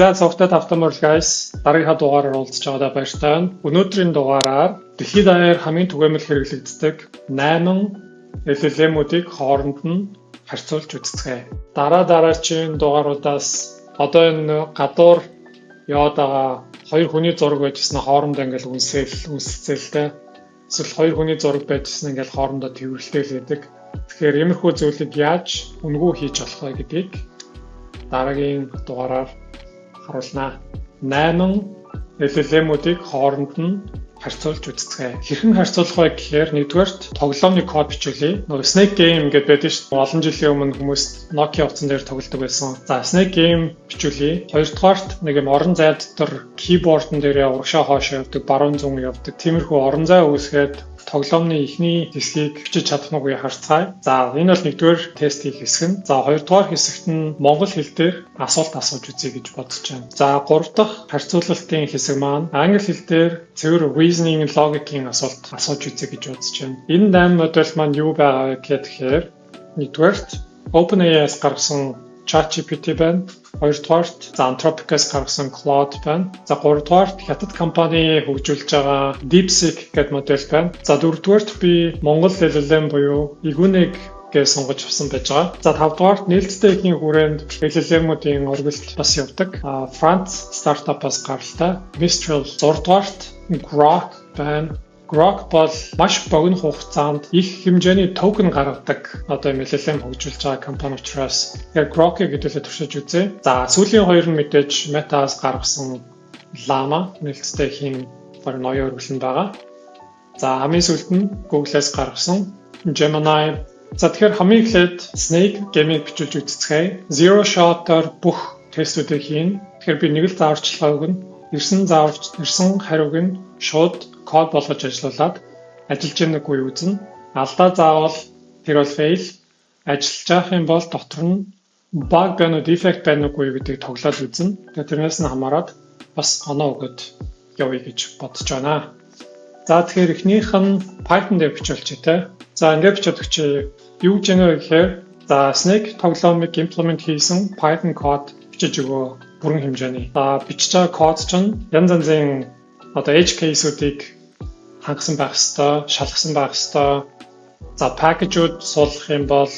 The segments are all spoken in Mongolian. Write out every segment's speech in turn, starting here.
За, цогтой тавтай морил, guys. Дараагийнхаа дугаараар уулзч байгаадаа баяртай байна. Өнөөдрийн дугаараар дэлхийд даяар хамгийн түгээмэл хэрэглэгддэг 8 LLM-үүдийг хооронд нь харьцуулж үзцгээе. Дараа дараачийн дугааруудаас одоо энэ гадуур яваад байгаа хоёр хүний зураг байжсэн, хоорондоо ингээл үнсээл үнсэлцээлтэй, эсвэл хоёр хүний зураг байжсэн, ингээл хоорондоо тэрвэрлээл байдаг. Тэгэхээр иймэрхүү зүйлийг яаж үнэгүй хийж болох вэ гэдгийг дараагийн дугаараар харуулнаа. 8 LLM-үүдийг хооронд нь харьцуулж үзцгээе. Хэрхэн харьцуулах вэ гэхээр нэгдүгээрт тоглоомны код бичүүлье. Нөгөө Snake Game гэдэг байдаг шүү дээ. Олон жилийн өмнө хүмүүс Nokia утсан дээр тоглодог байсан. За, Snake Game бичүүлье. Хоёрдугаарт нэг юм орон зай дотор keyboard-н дээрээ урагшаа хоошоо явдаг, баруун зүүн явдаг. Тиймэрхүү орон зай үүсгээд тоглоомны эхний хэсгийг бичиж чадах нь үгүй харцгаая. За, энэ бол нэгдүгээр тест хийх хэсэг нь. За, хоёрдугаар хэсэгт нь монгол хэл дээр асуулт асууж үзье гэж бодож байна. За, гурав дахь харьцуулалтын хэсэг маань англи хэл дээр цэвэр reasoning, logic-ийн асуулт асууж үзье гэж бодож байна. Энэ 8 модель маань юу байгаа вэ гэхээр нэгдүгээрт OpenAI-аас гаргасан ChatGPT байна. Хоёрдугаарт, за, Anthropic-аас гаргасан Claude байна. За, гуравдугаарт Хятад компани хөгжүүлж байгаа DeepSeek гэдэг модель байна. За, дөрөвдүгээрт би Монгол LLM буюу Игүнэг гэж сонгож авсан байж байгаа. За, тавдугаарт нээлттэй эхийн хүрээнд LLM-үүдийн оргилд бас явдаг. Франц стартапаас гаралтай Mistral. Зурдугаарт Grok байна. Grok бол маш богино хугацаанд их хэмжээний токен гаргадаг одоо юм LLM хөгжүүлж байгаа компани учраас тэгэхээр Grok-ыг хэдүүлээ туршиж үзье. За, сүүлийн хоёр нь мэдээж Meta-аас гаргасан Llama, нээлттэй эхийн баг ноён өргөлн байгаа. За, хамгийн сүүлд нь Google-ээс гаргасан Gemini. За, тэгэхээр хамгийн эхлээд Snake Game-ийг бичүүлж үзцгээе. Zero shot-оор бүх тестүүдийг хийнэ. Тэгэхээр би нэг л зааварчилгаа өгнө. Ирсэн зааварч ирсэн хариуг нь шууд код болгож ажилуулад ажиллаж гэнэ үгүй үзнэ. Алдаа заавал тэр бол fail. Ажиллаж байгаа юм бол дотор нь bug байна уу, defect байна уугүй гэдгийг тоглоод үзнэ. Тэгээ тэрнээс нь хамаарат бас оноо өгөөд явъя гэж бодож байна. За, тэгэхээр эхнийх нь Python дээр бичүүлчихье те. За, ингээд бичээд өгчээ. Юу гэж яана вэ гэхээр, за, Snake тоглоомыг implement хийсэн Python код бичиж өгөө бүрэн хэмжээний. За, бичиж байгаа код чинь янз янзын одоо edge case-үүдийг хангасан байх ёстой, шалгасан байх ёстой. За, package-ууд суулгах юм бол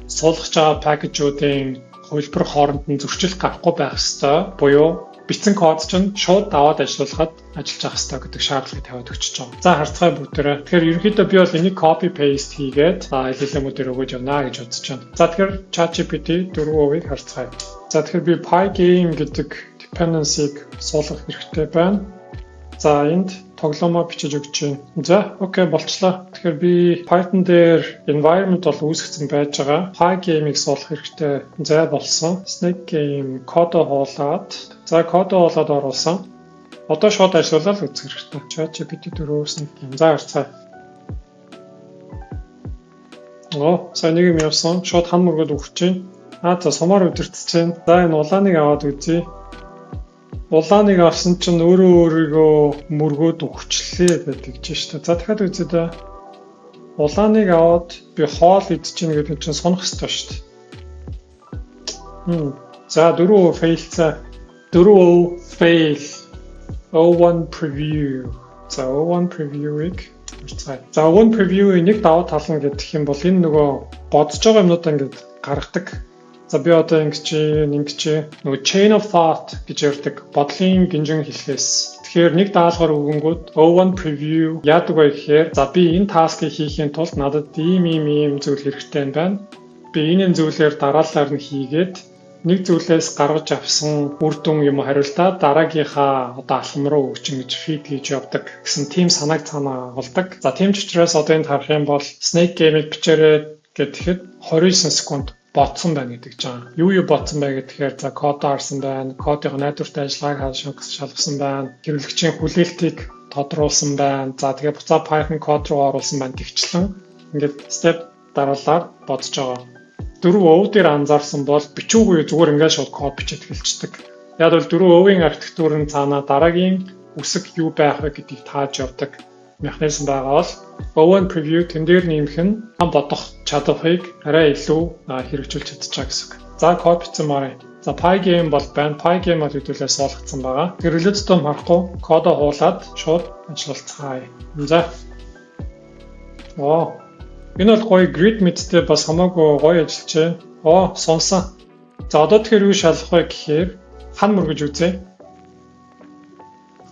суулгаж байгаа package-уудын хувилбар хооронд нь зөрчил гарахгүй байх ёстой. Буюу бичсэн код чинь шууд даваад ажиллуулахад ажиллаж явах ёстой гэдэг шаардлагыг тавиад өгчөж байгаа. За, харцгаая бүгдээрээ. Тэгэхээр ерөнхийдөө би бол энийг copy paste хийгээд LLM-үүдээр өгөөж явна гэж бодож байна. За, тэгэхээр ChatGPT 4o-ыг харцгаая. За, тэгэхээр би Pygame гэдэг dependency-г суулгах хэрэгтэй байна. За, энд тоглоомоо бичиж өгч байна. За, окей, болчлоо. Тэгэхээр би Python дээр environment бол үүсгэсэн байж байгаа. Pygame-ийг суулгах хэрэгтэй. За, болсон. Snake game кодоо хуулаад, за, кодоо хуулаад оруулсан. Одоо шууд ажиллуулаад үзэх хэрэгтэй. ChatGPT 4 Snake game. За, харцгаая. Оо, сайн нэг юм явсан. Шууд хан мөргөд өгч байна. Аа, за, сумаар удирдах чинь. За, энэ улааныг аваад үзье. Улааныг авсан чинь өөрөө өөрийгөө мөргөөд өгчлээ гэдэг чинь шүү дээ. За, дахиад үзье дээ. Улааныг аваад би хоол идчихэв гэдэг чинь сунах ёстой шүү дээ. За, 4 fail-цаа. 4 fail. O1 preview. За, O1 preview-ыг харцгаая. За, O1 preview-ийн нэг давуу тал нь гэдэг юм бол энэ нөгөө бодож байгаа юмнуудаа ингээд гаргадаг. За, би одоо ингэж ингэж нөгөө chain of thought гэж ярьдаг, бодлын гинжин хэлхээс. Тэгэхээр нэг даалгавар өгөнгүүд O1 preview яадаг вэ гэхээр, за, би энэ task-ыг хийхийн тулд надад ийм ийм ийм зүйл хэрэгтэй юм байна. Би энэ зүйлээр дараалалаар нь хийгээд нэг зүйлээс гаргаж авсан үр дүн юм уу хариултаа дараагийнхаа одоо алхам руу өгч ингэж feed хийж явдаг гэсэн тийм санааг цаанаа олдог. За, тийм ч учраас одоо энд харах юм бол Snake Game-ийг бичээрэй гэхэд 29 секунд бодсон байна гэдэг чинь. Юу юу бодсон бай гэхээр, за, код харсан байна, кодын найдвартай ажиллагааг шалгасан байна, хэрэглэгчийн хүлээлтийг тодруулсан байна. За, тэгээ буцаа Python код руу оруулсан байна гэгчлэн ингээд step дараалал бодож байгаа. 4o дээр анзаарсан бол бичүүгүй, зүгээр ингээд шууд код бичээд эхэлчихдэг. Яг бол 4o-ийн архитектур нь цаанаа дараагийн үсэг юу байх вэ гэдгийг тааж явдаг механизм байгаа бол O1 preview тэн дээр нэмэх нь бодох чадварыг арай илүү хэрэгжүүлж чадчихаа гэсэн үг. За, код бичсэн маарэ. За, Pygame бол байна. Pygame бол хэдүүлээ суулгацсан байгаа. Хэрэглээ тутам харахгүй кодоо хуулаад шууд ажиллуулцгаая. За. Оо. Энэ бол гоё grid мэдтэй, бас хамаагүй гоё ажиллаж байна. Оо, сонсон. За, одоо тэгэхээр юу шалгах вэ гэхээр хан мөргөж үзье.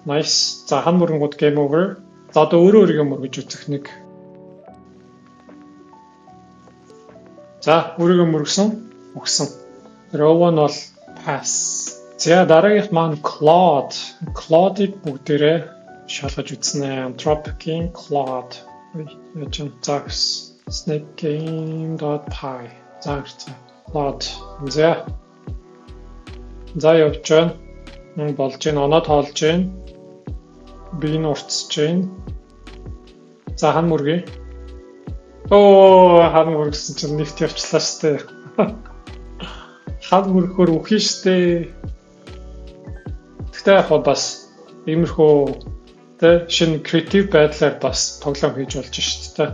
Nice. За, хан мөрөнгүүд game over. За, одоо өөрөө өөрийгөө мөргөж үзэх нэг. За, өөрийгөө мөргсөн, өгсөн. O1 бол pass. За, дараагийнх маань Claude. Claude-ыг бүгдээрээ шалгаж үзнэ. Anthropic-ийн Claude. Яаж юм загс snakegame.py. За, гарцаа. Claude. За. За, явж байна. Болж байна. Оноо тоолж байна. Би энэ уртсаж байна. За, хан мөргий. Оо, хан мөргсөн чинь нэгт явчлаа штэ. Хан мөрөхөөр үхнэ штэ. Гэхдээ яг бас иймэрхүү тэ шинэ креатив байдлаар бас тоглоом хийж болж штэ тэ.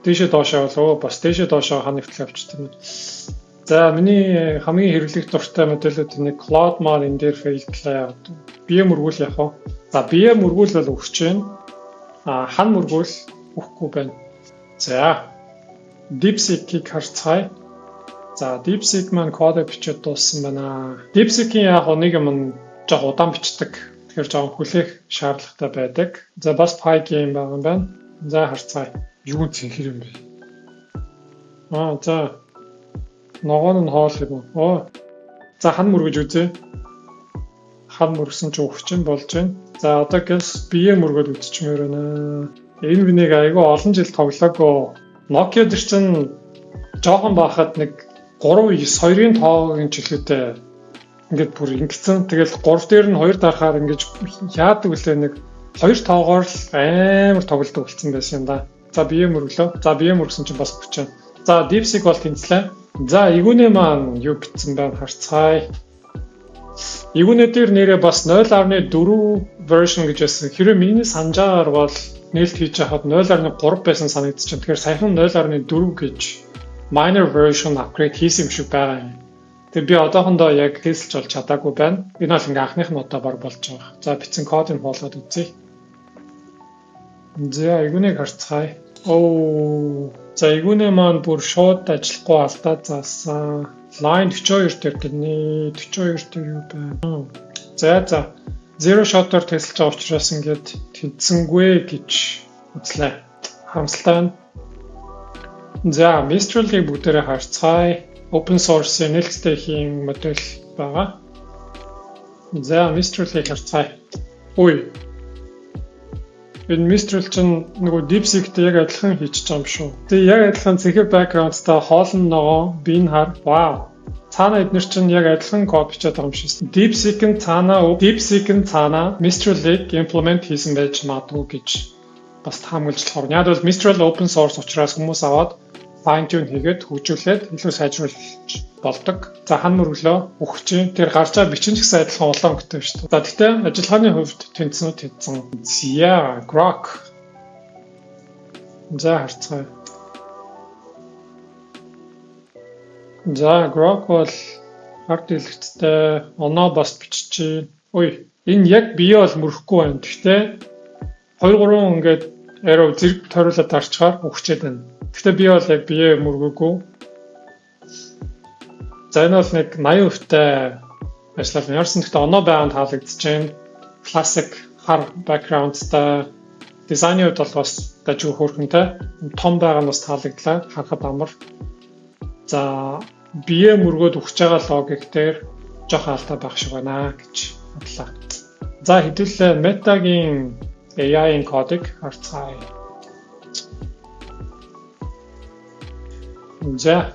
Дээшээ доошоо болов, бас дээшээ доошоо хан нэвтлээ авчдаг юм. За, миний хамгийн хэрэглэх дуртай модельүүд нэг Claude маань энэ дээр fail длаа. Бие мөргүүл яг уу. За, бие мөргүүл бол өгч байна. А хан мөргүүл өгөхгүй байна. За, DeepSeek-ийг харцгаая. За, DeepSeek маань кодыг бичээд дууссан байна. DeepSeek-ийн яг нэг юм нь жоох удаан бичдэг. Тэгэхээр жоох хүлээх шаардлагатай байдаг. За, бас Pygame байгаа юм байна. За, харцгаая. Юу цэнхэр юм бэ? Аа, за. Ногоон нь хоол юм уу? Оо. За, хан мөргөж үзье. Хан мөргсөн чи өгч болж байна. За, одоо гэс бие мөргөд үзчихмээр байна. Энэ бинийг айгүй олон жил тоглоагүй. Nokia дээр чинь жоохон байхад нэг 3 9 2-ын тоогийн чөлөөтэй ингээд бүр ингэсэн. Тэгэл 3 дээр нь 2 дарахаар ингэж яадаг вүлээ, нэг хоёр тоогоор л амар тоглодог болсон байсан юм да. За, бие мөрөглөө. За, бие мөргсөн чинь бас 30. За, DeepSeek бол тэнцлээ. За, Игүнэ маань юу бичсэн байна, харцгаая. Игүнэ дээр нэрээ бас 0.4 version гэж байсан. Хэрвээ миний санджаагаар бол нээлт хийж байхад 0.3 байсан санагдчих. Тэгэхээр саяхан 0.4 гэж minor version upgrade хийсэн юм шиг байгаа юм. Тэгээ би одоохондоо яг тестэлж болж чадаагүй байна. Энэ бол ингээ анхных нь удаа баг болж байгаа. За, бичсэн кодыг хуулаад үзье. За, Игүнийг харцгаая. Оо. За, Игүнэ маань бүр шууд ажиллахгүй алдаа заасан. Line 42 дээр гинэ. 42 дээр юу байна? За. Zero shot-оор тестэлж байгаа учраас ингээд тэнцсэнгүй гэж үзлээ. Харамсалтай байна. За, Mistral-ыг бүгдээрээ харцгаая. Open source нээлттэй хийн модель байгаа. За, Mistral-ыг харцгаая. Ой. Энэ Mistral чинь нөгөө DeepSeek-тэй яг адилхан хийчихэж байгаа юм шүү. Тэгээ яг адилхан цэнхэр background-тай, хоол нь ногоон, би нь хар. Вау. Цаана эднэр чинь яг адилхан код бичээд байгаа юм шиг. DeepSeek нь цаана Mistral-ыг implement хийсэн байж магадгүй гэж бас таамаглаж болохоор. Яг бол Mistral open source учраас хүмүүс аваад fine tune хийгээд хөгжүүлээд илүү сайжруулж болдог. За, хан мөрөглөө, өгч чинь тэр гарч байгаа бичин ч гэсэн адилхан улаан өнгөтэй шүү дээ. За, гэхдээ ажиллагааны хувьд тэнцсэн үү, тэнцсэн. За, Grok. За, харцгаая. За, Grok бол хар дэлгэцтэй, оноо бас биччихээн. Ой, энэ яг бие бол мөрөхгүй байна. Гэхдээ 2 3 ингээд arrow зэрэг тойруулаад дарчгаар өгчээд байна. Гэхдээ би бол яг бие мөргөөгүй. За, энэ бол нэг 80% тай ажиллал. Ямарсан гэхдээ оноо байгаа нь таалагдчихэв. Classic хар background-тай, дизайны хувьд бол бас дажгүй хөөрхөнтэй. Том байгаа нь бас таалагдлаа. Харахад амар. За, бие мөргөөд өгч байгаа логик дээр жоох алдаа байх шиг байна гэж бодлоо. За, хэдүүлээ Meta-гийн AI-ийн кодыг харцгаая. За.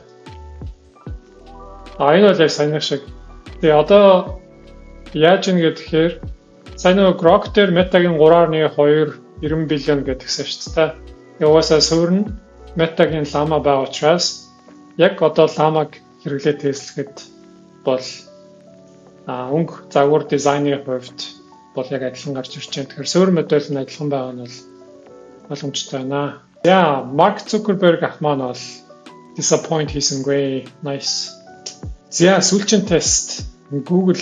А, энэ бол яг саяных шиг. Тэгээ одоо яаж ийн гэхээр сайн нөгөө Grok дээр Meta-гийн 3.2 90 billion гэдгсэн шүү дээ. Тэгээ угаасаа суурь нь Meta-гийн Llama байгаа учраас яг одоо Llama-г хэрэглээ тестлэхэд бол өнгө загвар дизайны хувьд бол яг адилхан гарч ирж байна. Тэгэхээр суурь модель нь адилхан байгаа нь бол боломжтой байна. За, Марк Цукерберг ах маань бол disappoint хийсэнгүй. Nice. За, сүүлчийн тест. Google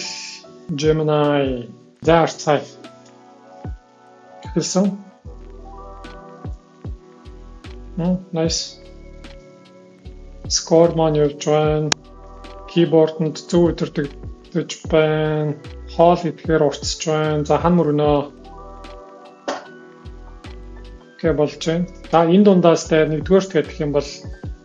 Gemini. За, харцгаая. Эхэлсэн. Nice. Score маань явж байна. Keyboard-нд зөв өдөртөгдөж байна. Хоол идэхээр уртсаж байна. За, хан мөрөнөө гэ болж байна. За, энэ дундаас дээр нэгдүгээрт гэх юм бол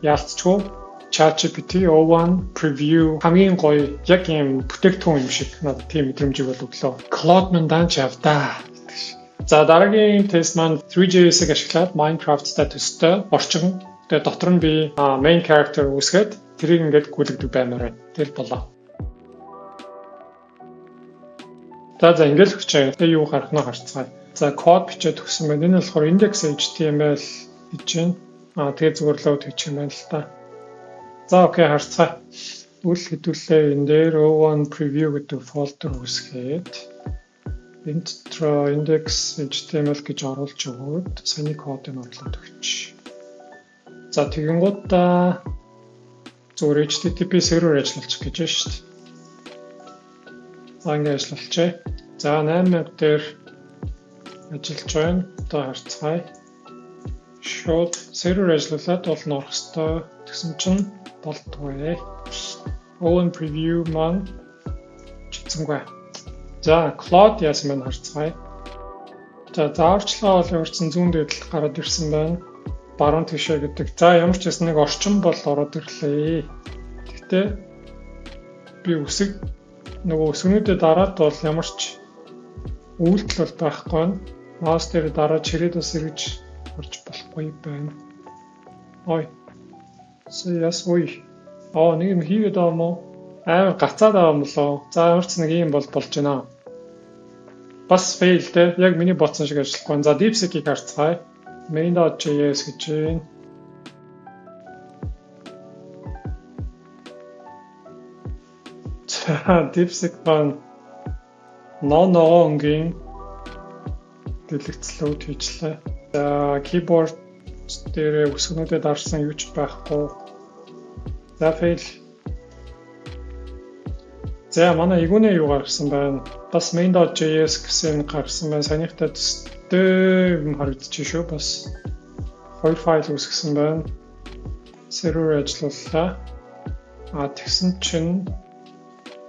яалтчгүй ChatGPT O1 preview хамгийн гоё, яг юм бүтээгдэхүүн юм шиг надад тийм мэдрэмжийг бол өглөө. Claude мань даанч явдаа гэдэг шиг. За, дараагийн тест маань 3JS-ыг ашиглаад Minecraft-тай төстэй орчин. Тэгээ дотор нь би main character үүсгээд тэрийг ингээд гүйлгдэг баймаар байна. Тэгэл болоо. За, ингээл өгчээ. Тэгээ юу гарах нь харцгаая. За, код бичээд өгсөн байна. Энэ болохоор index.html гэж байна. Аа, тэгээ зүгээр load хийчих юм байна л та. За, okay, харцгаая. Үл хэдүүлээ энэ дээр O1 preview гэдэг folder үүсгээд энэ дотор index.html гэж оруулж өгөөд саяны кодыг оруулаад өгч. За, тэгэнгүүтээ зүгээр HTTP сервер ажиллуулчих гэж байна шүү дээ. За, ингэ ажиллуулчихъя. За, 8000 дээр ажиллаж байна. Одоо харцгаая. Шууд сервер ажиллуулад бол нь орох ёстой. Тэгсэн чинь болдгоо. O1 preview маань чицсэнгүй. За, Claude яасан байна, харцгаая. За, зааварчилгаа бол ямарчсан зүүн дээдл гараад ирсэн байна. Баруун тишээ гэдэг. За, ямар ч байсан нэг орчин бол ороод ирлээ. Гэхдээ би үсэг нөгөө үсгнүүдэд дараад бол ямар ч үйлдэл бол байхгүй байна. Mouse дээр дараад чирээд бас эргэж орж болохгүй байна. Ой. Яс ой. Аа, нэг юм хийгээд байгаа юм уу? Амар гацаад байгаа юм болоо. За, ямар ч нэг юм бол болж байна. Бас fail те. Яг миний бодсон шиг ажиллахгүй. За, DeepSeek-ийг харцгаая. Main.js гэж байна. За, DeepSeek маань ноо ногоон өнгийн дэлгэцлүүд хийжлээ. За, keyboard дээр үсгнүүдэд дарсан юу ч байхгүй. За, fail. За, манай игүүнээ юу гаргасан байна? Бас main.js гэсэн гаргасан байна. Саяныхтай төстэй юм харагдчих шүү. Бас хоёр файл үүсгэсэн байна. Сервер ажиллууллаа. А, тэгсэн чинь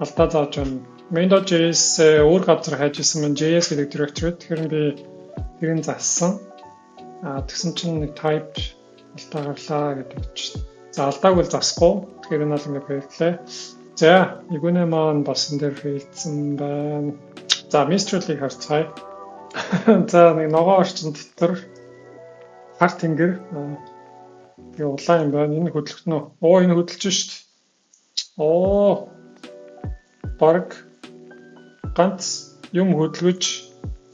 алдаа зааж байна. Main.js өөр газар хайж исэн маань JS гэдэг directory. Тэгэхээр би тэрийг зассан. А, тэгсэн чинь нэг type алдаа гарлаа гэдэг чинь. За, алдааг бол засахгүй. Тэгэхээр энэ бол ингэ fail лээ. За, игүүнээ маань бас энэ дээр fail дсэн байна. За, Mistral-ыг харцгаая. За, нэг ногоон орчин дотор хар тэнгэр, тэгээ улаан юм байна. Энэ хөдлөх нь үү? Оо, энэ хөдөлж шít. Оо, баг ганц юм хөдөлгөж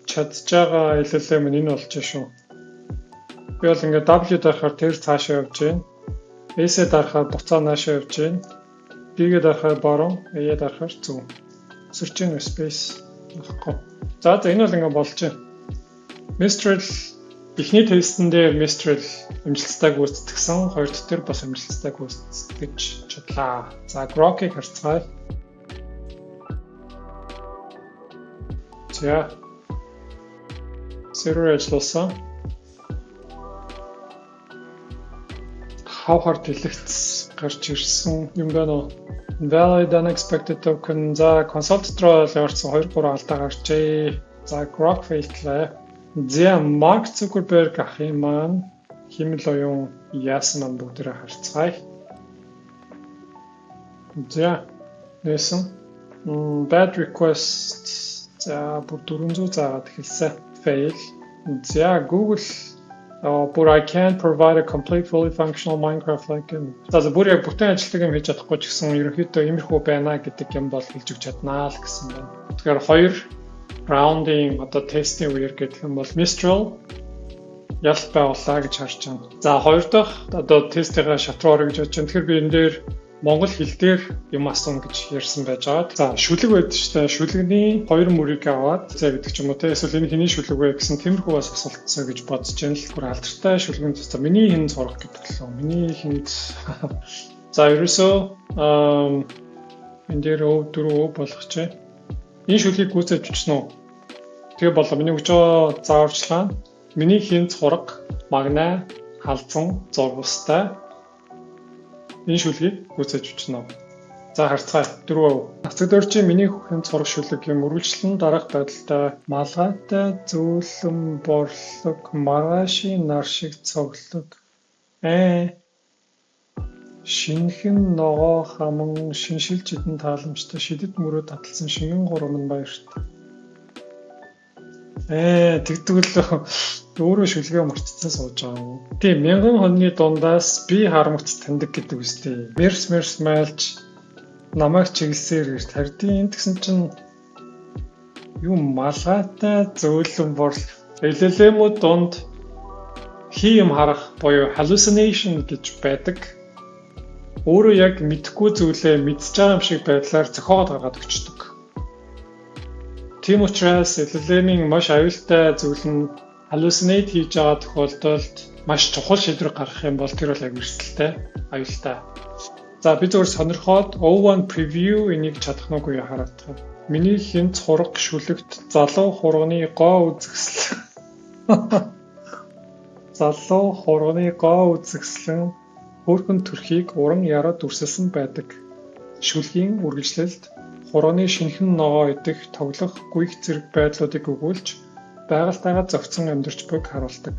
чадж байгаа LLM нь энэ болж шүү. Би бол ингээд W дарахаар тэр цаашаа явж байна. S дарахаар буцаа наашаа явж байна. B-гээ дарахаар баруун, A дарахаар зөв. Өсөрч байна space байхгүй. За, энэ бол ингээд болж байна. Mistral эхний тестэн дээр Mistral амжилттай гүйцэтгэсэн, хоёр дахь дээр бас амжилттай гүйцэтгэж чадлаа. За, Grok-ыг харцгаая. За, сервер ажиллуулсан. Хавхар дэлгэц гарч ирсэн юм байна уу? Invalid unexpected token. За, console дотор бол ямарчсан 2 3 алдаа гарчээ. За, Grok fail лээ. За, Mark Zuckerberg ахын маань хиймэл оюун яасан маань бүгдээрээ харцгаая. За, нээсэн. Bad request. За, бүр 400 заагаад эхэлсэн. Fail. За, Google бүр "I can't provide a complete fully functional Minecraft like game." За, бүр яг бүтэн ажилтдаг юм хийж чадахгүй ч гэсэн ерөнхийдөө иймэрхүү байна гэдэг юм бол хэлж өгч чаднаа л гэсэн байна. Тэгэхээр хоёр раундын одоо тестийн үеэр гэх юм бол Mistral ялт байгууллаа гэж харж байна. За, хоёр дахь одоо тестийнхаа шат руу орё гэж бодож байна. Тэгэхээр би энэ дээр монгол хэл дээр юм асууна гэж ярьсан байж байгаа. За, шүлэг байдаг шүү дээ. Шүлэгний хоёр мөрийг аваад за гэдэг ч юм уу те, эсвэл энэ хэний шүлэг вэ гэсэн тиймэрхүү бас асуултсаа гэж бодож байна л. Бүр алдартай шүлгэн за миний хэн сурах гэдэг лөө. Миний хүнд за ерөөсөө Энэ дээр өв 4 өв болгочихъя. Энэ шүлгийг гүйцээж бичсэн үү? Тэгээ болоо, миний өгч байгаа зааварчилгаа: миний хинц хураг магнаа халзан зурвастай энэ шүлгийг гүйцээж бичнэ. За, харцгаая. 4%. Нацаг дөржийн миний хинц хураг шүлэг юм үргэлжлэн дараах байдалтай: малгайтай зөөлөн борлог, маргаашийн нар шиг цоглог, шинэхэн ногоо хаман шиншилж идэн тааламжтай, шидэт мөрөө таталсан шингэн гурван нь баяртай. Тэгдэг л өөрөө шүлгээ мартцсан сууж байгаа юм. Тийм, мянган хоньны дундаас би харамгц таньдаг гэдэг үстэй. Мерс мерс майлж намайг чиглэсээр ирт хардин энэ тэгсэн чинь юу малгайтай зөөлөн борл. LLM-үүд дунд хий юм харах буюу hallucination гэж байдаг. Өөрөө яг мэдэхгүй зүйлээ мэдж байгаа юм шиг байдлаар зохиогоод гаргаад өгчдөг. Тийм учраас LLM-ийн маш аюултай зүйл нь hallucinate хийж байгаа тохиолдолд маш чухал шийдвэр гаргах юм бол тэр бол аяг эрсдэлтэй, аюултай. За, би зөвхөн сонирхоод O1 preview энийг чадах нь үгүй хараад байгаа. Миний хинц хураг шүлэгт залуу хурганы гоо үзэсгэлэн, залуу хурганы гоо үзэсгэлэн, хөөрхөн төрхийг уран яруу дүрсэлсэн байдаг. Шүлгийн үргэлжлэлд хурганы шинэхэн ногоо идэх, тоглох, гүйх зэрэг байдлуудыг өгүүлж, байгальтайгаа зохицон амьдарч буйг харуулдаг.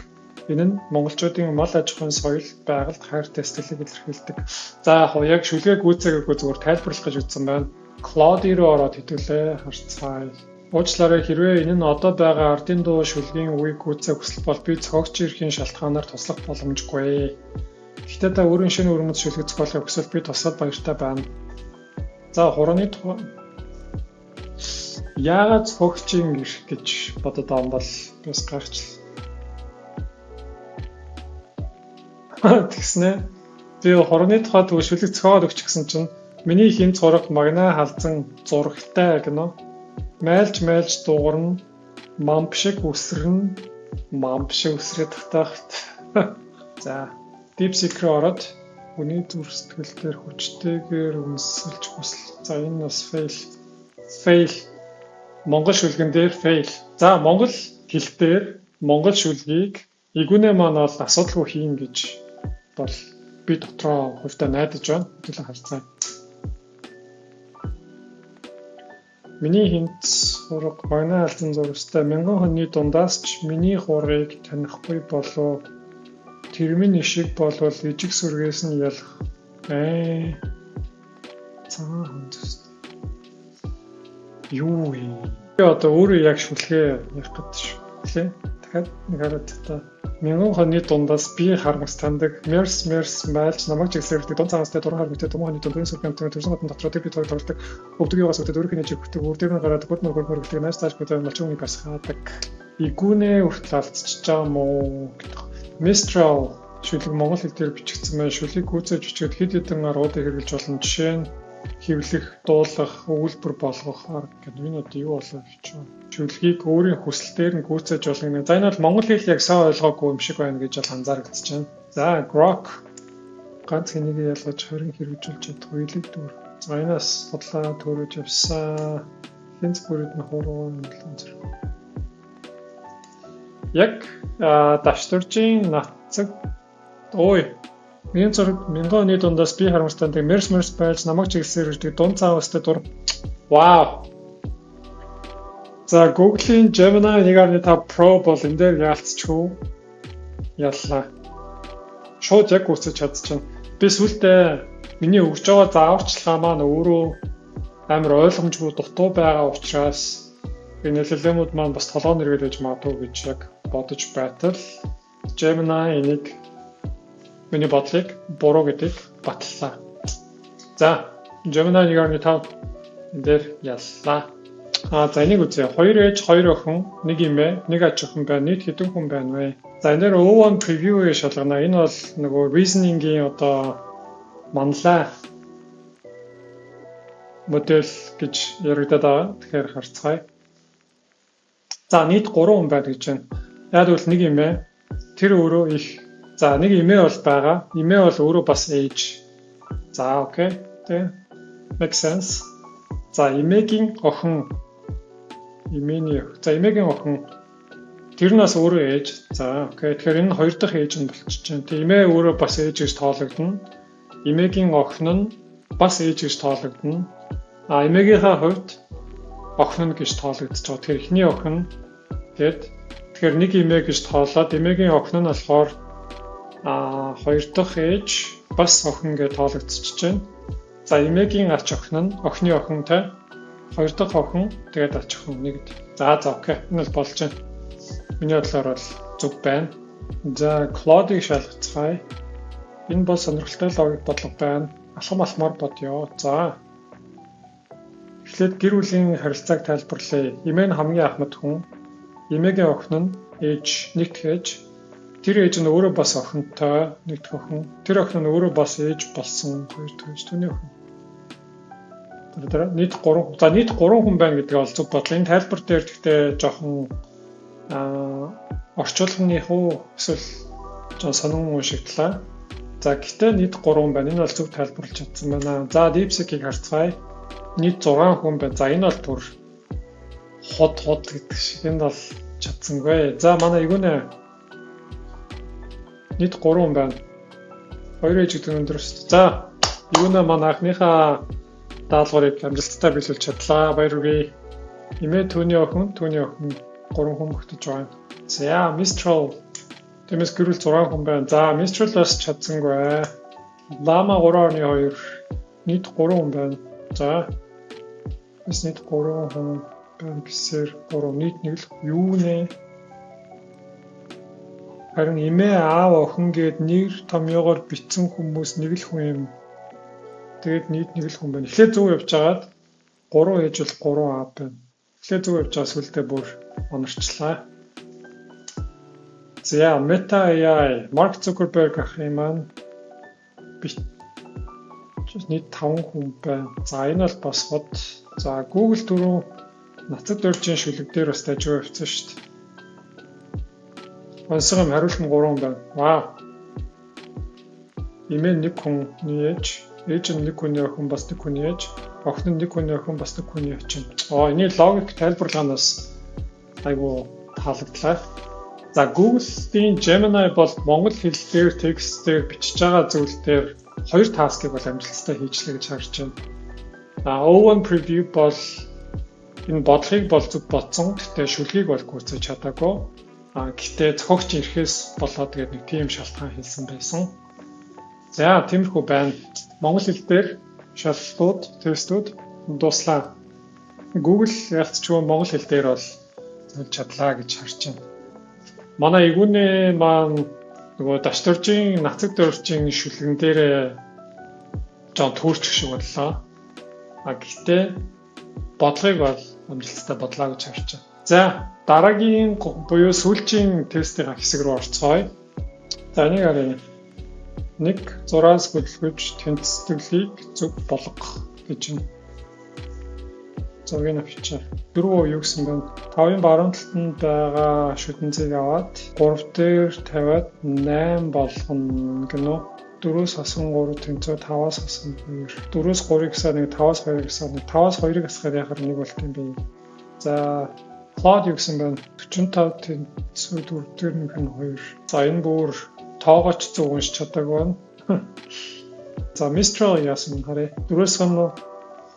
Энэ нь монголчуудын мал аж ахуйн соёл, байгальд хайртай сэтгэлийг илэрхийлдэг. За, яг хуу яг шүлгээ гүйцээгээгүй, зүгээр тайлбарлах гэж үзсэн байна. Claude руу ороод хэдүүлээ харцгаая. Уучлаарай, хэрвээ энэ нь одоо байгаа ардын дуу шүлгийн үгийг гүйцээх хүсэл бол би зохиогчийн эрхийн шалтгаанаар туслах боломжгүй. Гэхдээ та өөрийн шинэ өрмөц шүлэг зохиолохыг хүсвэл би туслаад баяртай байна. За, хурууны тухай яагаад зохиогчийн эрх гэж бодод байгаа юм бол бас гайхчихлаа. Тэгснэ би хурууны тухай тэгвэл шүлэг зохиогоод өгч гэсэн чинь миний хинц хураг магнаа халзан зурагтай гэнэ. Майлж майлж дуугарна, мамп шиг үсрэн, мамп шиг үсрээд тахтаахт. За, DeepSeek руу ороод хүний зүрх сэтгэл дээр хүчтэйгээр үнсэлж хүсэл. За, энэ бас fail. Fail. Монгол шүлгэн дээр fail. За, монгол хэл дээр монгол шүлгийг Игүнэ маань бол асуудалгүй хийн гэж бол би дотроо хувьдаа найдаж байна. Хэдүүлээ харцгаая. Миний хинц хураг магнаа алзан зурвастай мянган хоньны дундаас ч миний хургийг танихгүй болов. Тэр минь ишиг болвол ижиг сүргээс нь ялах. Цагаан хүндэс. Юу вэ? Би одоо өөрөө яг шүлгээ ярих гэдэг шүү. Лээ. Дахиад нэг хараад та мянган хоньны дундаас би харамс таньдаг, мерс мерс майлж намайг чиглэсээр дунд цагаанстай дуран хар мэтэй туман хоньны дунд төрийн сүрх амтны төрсөн хотон дотроо тэр би тоглодог, өвдөг юугаас өвдөд өөрийнх нь ижиг өгдөг, үр дээр нь гараад гүр нүр хөргөлдөг, нааш цааш бүдэ малчин үнийг барсгаадаг. Игүнэ хүртэл алдчихж байгаа мó гэдэг. Mistral шүлэг монгол хэл дээр бичигдсэн байна. Шүлгийг гүйцээж бичгээд хэд хэдэн аргуудыг хэрэглэж болно. Жишээ нь хэвлэх, дуулах, өгүүлбэр болгох арга гэдэг. Энэ одоо юу болов гэж байна. Шүлгийг өөрийн хүсэлтээр нь гүйцээж болно гэнэ. За, энэ бол монгол хэл яг сайн ойлгоогүй юм шиг байна гэж бол анзаарэгдэж байна. За, Grok ганц хэнийг ялгаж 20 хэрэгжүүлж чадах уялаг дүр. За, энэс судлаа төрөж явсан. Хинц бүрүүд нь хуруу нөлөө зэрэг. Яг давчдуржийн нацаг ой. Миний зураг мянган оны дундаас би харамстай нэг мерс мерс байлж намайг чиглэсээр ирдэг дунд цагаан өстэй дур. Вау. За, Google-ийн Gemini 1.5 Pro бол энэ дээр яалцчихв. Яллаа. Шууд яг гүйцэж чадчихна. Би сүүлдээ миний өгж байгаа зааварчилгаа маань өөрөө амар ойлгомжгүй, дутуу байгаа учраас энэ LLM-үүд маань бас толгой нэргээд байж магадгүй гэж яг бодож байтал Gemini энийг, миний бодлыг буруу гэдгийг баталлаа. За, Gemini 1.5 энэ дээр яллаа. А за, энийг үзье. Хоёр ээж, хоёр охин, нэг эмээ, нэг аж охин байна. Нийт хэдэн хүн байна вэ? За, энэ дээр O1 preview-ийг шалгана. Энэ бол нөгөө reasoning-ийн одоо манлай модель гэж яригдаад байгаа. Тэгэхээр харцгаая. За, нийт 3 хүн байна гэж байна. Яг гэвэл нэг эмээ, тэр өөрөө их. За, нэг эмээ бол байгаа. Эмээ бол өөрөө бас ээж. За, okay. Тэ. Make sense. За, эмээгийн охин, эмээний, за, эмээгийн охин, тэр нь бас өөрөө ээж. За, okay. Тэгэхээр энэ хоёр дахь ээж нь болчихж байна. Тэг эмээ өөрөө бас ээж гэж тоологдоно. Эмээгийн охин нь бас ээж гэж тоологдоно. А эмээгийнхаа хувьд охин нь гэж тоологдож байгаа. Тэгэхээр эхний охин, тэгээд тэгэхээр нэг эмээ гэж тоолоод, эмээгийн охин нь болохоор хоёр дахь ээж, бас охин гэж тоологдчихж байна. За, эмээгийн ач охин нь охины охин те, хоёр дахь охин, тэгээд ач охин нэгд. За, okay. Энэ бол болж байна. Миний бодлоор бол зөв байна. За, Claude-ыг шалгацгаая. Энэ бол сонирхолтой логик бодлого байна. Алхам алхмаар бодъё. За. Эхлээд гэр бүлийн харилцааг тайлбарлая. Эмээ нь хамгийн ахмад хүн. Эмээгийн охин нь ээж, нэг дэх ээж. Тэр ээж нь өөрөө бас охинтой, нэг дэх охин. Тэр охин нь өөрөө бас ээж болсон, хоёр дахь ээж, түүний охин. Тэр нийт 3, за, нийт 3 хүн байна гэдгийг ол зөв бодлоо. Энэ тайлбар дээр гэхдээ жоохон орчуулганы уу эсвэл жоохон сонин уншигдлаа. За, гэхдээ нийт 3 байна. Энэ бол зөв тайлбарлаж чадсан байна. За, DeepSeek-ийг харцгаая. Нийт 6 хүн байна. За, энэ бол бүр хот хот гэдэг шиг, энэ бол чадсангүй. За, манай Игүнэ нийт 3 хүн байна. Хоёр ээж гэдэг нь өндөр шүү дээ. За, Игүнэ манай анхныхаа даалгаврыг амжилттай биелүүлж чадлаа. Баяр хүргэе. Эмээ, түүний охин, түүний охин, 3 хүн багтаж байна. За, Mistral. Тиймээс гэр бүл 6 хүн байна. За, Mistral бас чадсангүй. Llama 3.2, нийт 3 хүн байна. За, бас нийт 3 хүн байна гэсээр 3, нийт нэг л юу нэ? Харин эмээ, аав, охин гээд нэр томьёогоор бичсэн хүмүүс нэг л хүн юм. Тэгээд нийт нэг л хүн байна. Эхлээд зөв явж байгаад 3 ээж бол 3 аав байна. Эхлээд зөв явж байгаа, сүлдээ бүр онорчлаа. За, Meta AI, Mark Zuckerberg ахын маань нийт 5 хүн байна. За, энэ бол бас хот. За, Google түрүү Нацаг доржийн шүлэг дээр бас дажгүй явцсан шүү дээ. Онцгой юм, хариулт нь 3 байна. Вау. Эмээ нэг хүний ээж, ээж нь нэг хүний охин, бас нэг хүний ээж, охин нь нэг хүний охин, бас нэг хүний очин. Оо, энэ логик тайлбарлагаас айгу таалагдлаа. За, Google-ийн Gemini бол монгол хэл дээр текст дээр бичиж байгаа зүйл дээр хоёр task ыг бол амжилттай хийчлээ гэж харж байна. А O1 preview бол энэ бодлогыг бол зөв бодсон. Гэхдээ шүлгийг бол гүйцэж чадаагүй. А гэхдээ зохиогч ирэхээс болоод тэгээд нэг тийм шалтгаан хэлсэн байсан. За, тиймэрхүү байна. Монгол хэл дээр шалгалтууд, тестүүд дууслаа. Google ялцчгүй монгол хэл дээр бол зөвлөж чадлаа гэж харж байна. Манай Игүнэ маань нөгөө Дашдоржийн, Нацаг доржийн шүлгэн дээр жоон төөрчих шиг боллоо. А гэхдээ бодлогыг бол амжилттай бодлоо гэж харж байна. За, дараагийн буюу сүүлчийн тестийн хэсэг рүү орцгоё. За, энийг харъя. Нэг зураас хөдөлгөж тэнцтгэлийг зөв болгох гэж байна. Зургийг авчаа. Дөрөв юу гэсэн бэ? 5-ын баруун талд нь байгаа шүдэнцгийг аваад 3 дээр тавиад 8 болгоно гэнэ үү? 4-өөс хассан 3 тэнцүү 5-аас хассан 2. 4-өөс 3-ыг асаад 1, 5-аас 2-ыг асаад 1. 5-аас 2-ыг асахаар яхаар 1 болт юм бэ? За, Claude юу гэсэн бэ? 45 тэнцүү 4 дээр нэг нь 2. За, энэ бүр тоогооч зөв уншиж чадаагүй байна. За, Mistral яасан харъя. 4-өөс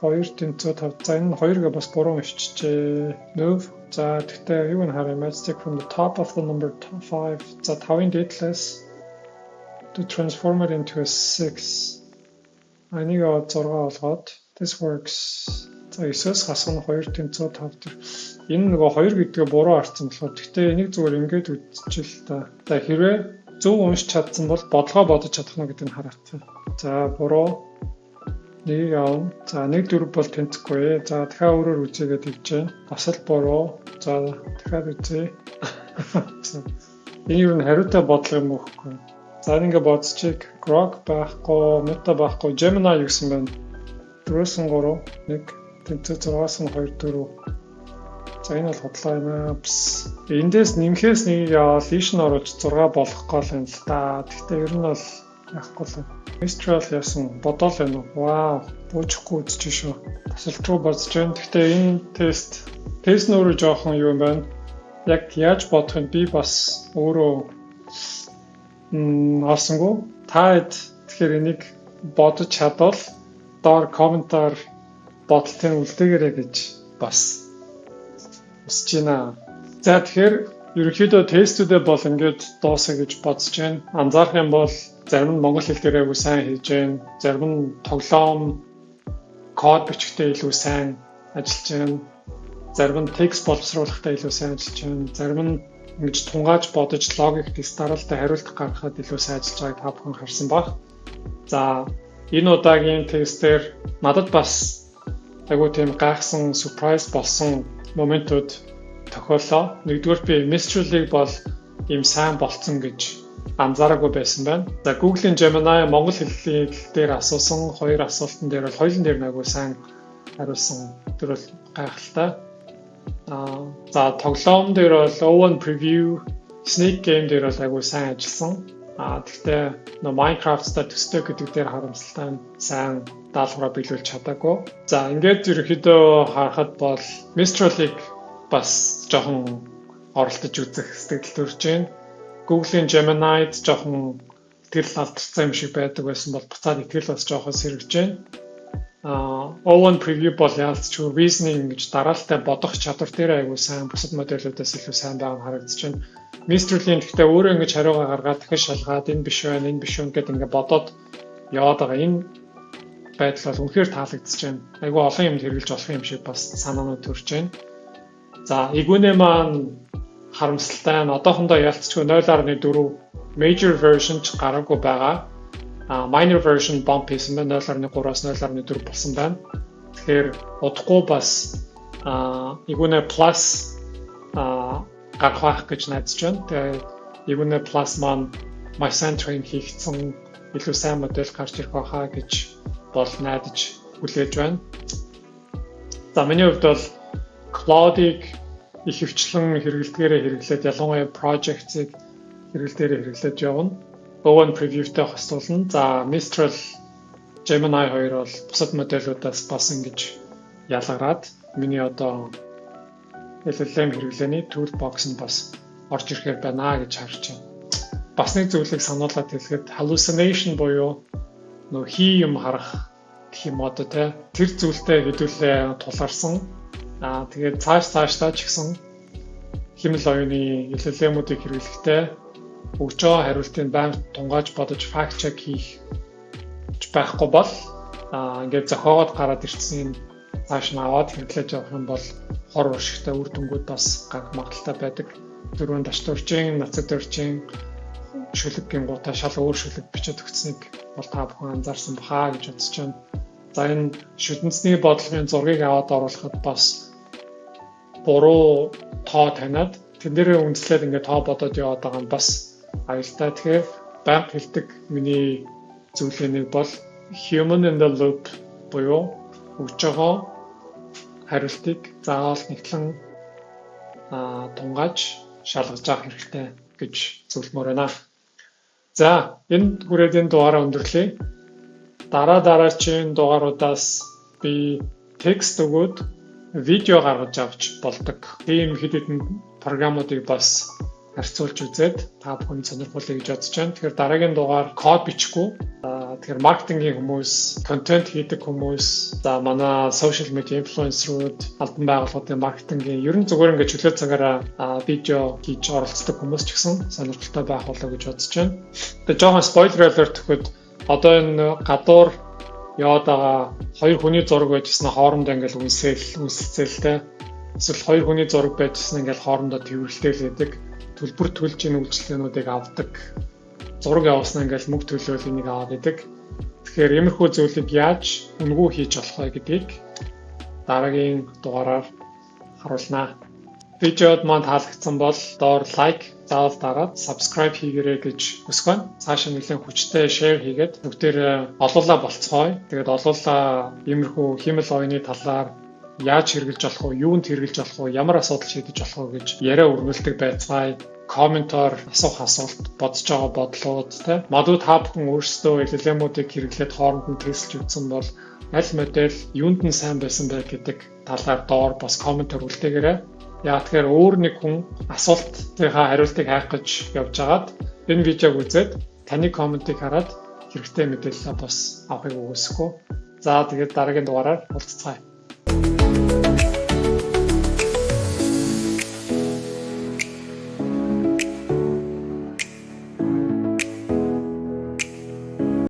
2 тэнцүү 5. За, энэ 2-ыг бас буруу уншчихжээ. Move. За, тэгтээ юуг нь харъя. Matchstick from the top of the number 5. За, 5-ын дээдлээс to transform it into a 6. Энийг 6 болгоод this works. За, 9-өөс хасах нь 2 тэнцүү 5 төр. Энэ нөгөө 2 гэдгээ буруу харсан болохоор, гэхдээ энийг зүгээр ингэж үзчихэл та. За, хэрвээ зөв уншиж чадсан бол бодлогоо бодож чадах нь гэдэг нь харагдсан. За, буруу, нэгийг авна. За, 1 4 бол тэнцэхгүй. За, дахиад өөрөөр үзье гэж байна. Бас л буруу. За, дахиад үзье. Энэ юу н хариутай бодлого юм уу гэхгүй. За, ингээ бодчих. Grok байхгүй, Meta байхгүй, Gemini юу гэсэн байна? 4-өөс 3 1 тэнцүү 6-аас 2 4. За, энэ бол худлаа юм аа. Эндээс нэмэхээс нэгийг яваал ийш нь оруулж 6 болгох гол юм л та. Гэхдээ ер нь бол Яахгүй л. Mistral яасан бодоол байна уу? Вау, буужихгүй үзэж шүү. Тасалжгүй бодож байна. Гэхдээ энэ тест нь өөрөө жоохон юу юм байна. Яг яаж бодохыг би бас өөрөө олсонгүй. Та хэд тэгэхээр энийг бодож чадвал доор comment аар бодолтын үлдээгээрэй гэж бас хүсэж байна. За, тэгэхээр ерөнхийдөө тестүүдээ бол ингээд дуусгая гэж бодож байна. Анзаарах юм бол зарим нь монгол хэл дээр айгүй сайн хийж байна. Зарим нь тоглоом, код бичихдээ илүү сайн ажиллаж байна. Зарим нь текст боловсруулахдаа илүү сайн ажиллаж байна. Зарим нь ингэж тунгааж бодож, логик тест дараалалтай хариулт гаргахад илүү сайн ажиллаж байгааг та бүхэн харсан байх. За, энэ удаагийн тестээр надад бас айгүй тийм гайхсан, surprise болсон moment ууд тохиоллоо. Нэгдүгээр, би Mistral-ыг бол ийм сайн болцсон гэж анзаараагүй байсан байна. За, Google-ийн Gemini монгол хэлний дээр асуусан хоёр асуултан дээр бол хоёулын дээр нь айгүй сайн хариулсан. Тэр бол гайхалтай. За, тоглоом дээр бол O1 Preview, Snake Game дээр бол айгүй сайн ажилласан. Гэхдээ нөө Minecraft-тай төстэй гэдэг дээр харамсалтай нь сайн даалгавраа биелүүлж чадаагүй. За, ингээд ерөнхийдөө харахад бол Mistral-ыг бас жоохон оролдож үзэх сэтгэл төрж байна. Google-ийн Gemini-д жоохон итгэл алдчихсан юм шиг байдаг байсан бол буцаад итгэл бас жоохон сэргэж байна. O1 Preview бол яалт ч үгүй reasoning гэж дараалалтай бодох чадвар дээр айгүй сайн, бусад модельудаас илүү сайн байгаа нь харагдаж байна. Mistral-ийн гэхдээ өөрөө ингэж хариугаа гаргаад, дахиж шалгаад, энэ биш байна, энэ биш байна гэдээ ингэ бодоод яваад байгаа. Энэ байдал бол үнэхээр таалагдчихж байна. Айгүй олон юмд хэрэглэж болох юм шиг бас санаанууд төрж байна. За, Igune маань харамсалтай нь одоохондоо яалт ч үгүй 0.4 major version ч гараагүй байгаа. Minor version bump хийсэн байна, 0.3-аас 0.4 болсон байна. Тэгэхээр удахгүй бас Igune Plus гарах байх гэж найдаж байна. Тэгээд Igune Plus маань маш сайн train хийгдсэн, илүү сайн модель гарч ирэх байхаа гэж бол найдаж хүлээж байна. За, миний хувьд бол Claude-ыг ихэвчлэн хэрэглэдгээрээ хэрэглээд, ялангуяа project-ыг хэрэгэл дээрээ хэрэглэж явна. O1 Preview-тэй хослуулна. За, Mistral, Gemini 2 бол бусад модельудаас бас ингэж ялгараад миний одоо LLM хэрэглээний toolbox нь бас орж ирэхээр байна гэж харж байна. Бас нэг зүйлийг сануулад хэлэхэд hallucination буюу нөө хий юм харах гэх юм одоо те, тэр зүйлтэй хэдүүлээ тулгарсан. Тэгээд цааш цаашдаа ч гэсэн хиймэл оюуны LLM-үүдийг хэрэглэхдээ өгж байгаа хариултыг байнга тунгааж бодож, fact check хийх байхгүй бол ингээд зохиогоод гараад ирсэн цааш нь аваад хэрэглэж явах юм бол хор уршигтай үр дүнгууд бас гарах магадлалтай байдаг. Дөрөв Дашдоржийн, Нацагдоржийн шүлэг гингуудаа шал өөр шүлэг бичээд өгсөнийг бол та бүхэн анзаарсан баха гэж бодож байна. За, энэ шүдэнцний бодлогын зургийг аваад оруулахад бас буруу тоо таниад, тэн дээрээ үндэслээд ингээд тоо бодоод яваад байгаа нь бас аюултай. Тэгэхээр байнга хэлдэг миний зүйлийн нэг бол human in the loop буюу өгж байгаа хариултыг заавал нягтлан тунгааж шалгаж авах хэрэгтэй гэж зөвлөмөр байна. За, энэ хүрээд энэ дугаараа өндөрлөе. Дараа дараачийн дугааруудаас би текст өгөөд видео гаргаж авч болдог. Тийм хэд хэдэн програмуудыг бас харьцуулж үзээд та бүхэн сонирхуулъя гэж бодож байна. Тэгэхээр дараагийн дугаар код бичихгүй. Тэгэхээр маркетингийн хүмүүс, контент хийдэг хүмүүс, за, манай social media influencer-ууд, албан байгууллагуудын маркетингийн, ер нь зүгээр ингээд чөлөө цагаараа видео хийж оролцдог хүмүүс ч гэсэн сонирхолтой байх болоо гэж бодож байна. Тэгээ жоохон spoiler alert өгөхөд одоо энэ гадуур яваад байгаа хоёр хүний зураг байжсэн, хоорондоо ингээл үнсээл үнсэлцээлтэй, эсвэл хоёр хүний зураг байжсэн, ингээл хоорондоо тэврэлтэйл байдаг, төлбөр төлж энэ үйлчилгээнүүдийг авдаг, зураг явуулснаа ингээл мөнгө төлөөл энийг аваад идэг. Тэгэхээр иймэрхүү зүйлийг яаж үнэгүй хийж болох вэ гэдгийг дараагийн дугаараар харуулнаа. Видеод маань таалагдсан бол доор like заавал дараад subscribe хийгээрэй гэж хүсэх байна. Цаашаа нэлээд хүчтэй share хийгээд бүгдээр олуулаа болцгоё. Тэгээд олуулаа иймэрхүү хиймэл оюуны талаар яаж хэрэглэж болох вэ, юунд хэрэглэж болох вэ, ямар асуудал шийдэж болох вэ гэж яриа өрнүүлдэг байцгаая. Comment-оор асуух асуулт, бодож байгаа бодлууд те. Магадгүй та бүхэн өөрсдөө LLM-уудыг хэрэглээд хооронд нь тестэлж үзсэн бол аль модель юунд нь сайн байсан бэ гэдэг талаар доор бас comment-оор үлдээгээрэй. Яг тэгэхээр өөр нэг хүн асуултынхаа хариултыг хайх гэж явж байгаад энэ видеог үзээд таны comment-ыг хараад хэрэгтэй мэдээлэл бас авахыг үгүйсэхгүй. За, тэгээд дараагийн дугаараар уулзацгаая.